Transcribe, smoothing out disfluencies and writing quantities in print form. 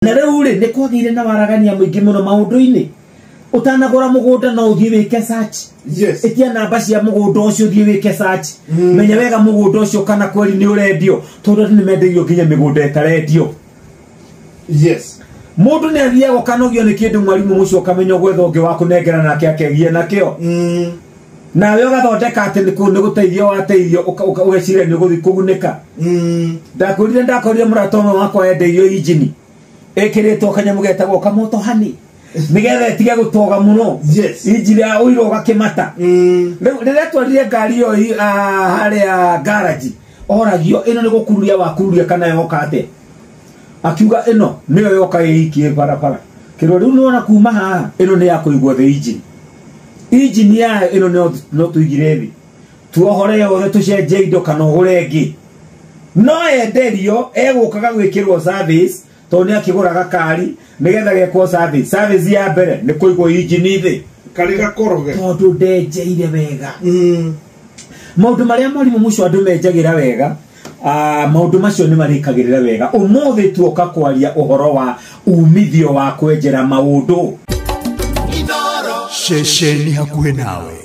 Na rĩu rĩ, nĩ kwagĩire na waragania mũingĩ mũno maũndũ-inĩ. Ũtanagũra mũgũnda no ũthiĩ wĩke search. Ĩtia namba cia mũgũnda ũcio, ũthiĩ wĩke search. Menya wega mũgũnda ũcio kana kweri nĩ ũrendio, tondũ andũ nĩ mendagio nginya mĩgũnda ĩtarendio. Mũndũ nĩ athiaga ũkanogio nĩ kĩndũ, mwarimũ mũcio, ũkamenya gwetha ũngĩ wa kũnengera nake akegia nakĩo. Nawe ũgathondeka atĩ nĩ gũteithio wateithio, ũgeciria nĩ ũgũthiĩ kũgunĩka. Ndakwĩrire ndakorire mũrata ũmwe wakwa endeirio injini ĩkĩrĩtwo kanyamũ getagwo kamotohani nĩgetha ĩtige gũtoga mũno. Injini ya ũiro ũgakĩmata. Rĩu rĩrĩa twarire ngari ĩyo harĩa garaji, oragio ĩno nĩ gũkururia wakururia kana yoka atĩa? Akiuga ĩno nĩyo yoka ĩiki barabara kĩrwo. Rĩu nĩwona kuma haha ĩno nĩ ya kũigwo thĩ, injini yayo ĩno no tũigire thĩ, tuohore yothe, tũcenjie indo kana ũgũre ĩngĩ. No enderio egũkaga gwĩkĩrwo service, tondũ nĩ akĩgũraga kari nĩgetha gekwo service. Service ya mbere nĩ kũigwo injini thĩ. Karĩ gakoroge. Tondũ ndenjeire wega. Maũndũ marĩa, mwarimũ mũcio, andũ menjagĩra wega, maũndũ macio nĩ marĩkagĩrĩra wega. Ũmũthĩ tuoka kwaria ũhoro wa umithio wa kwenjera maũndũ. Ceceni hakuhĩ nawe.